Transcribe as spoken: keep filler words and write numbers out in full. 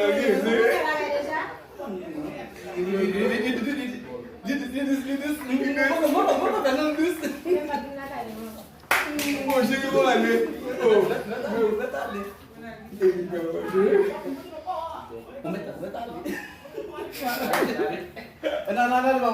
Bagay, se. Bon, cheri, bon, ale. Oh. Ou mèt, ou mèt ale. Nan, nan, nan, nan,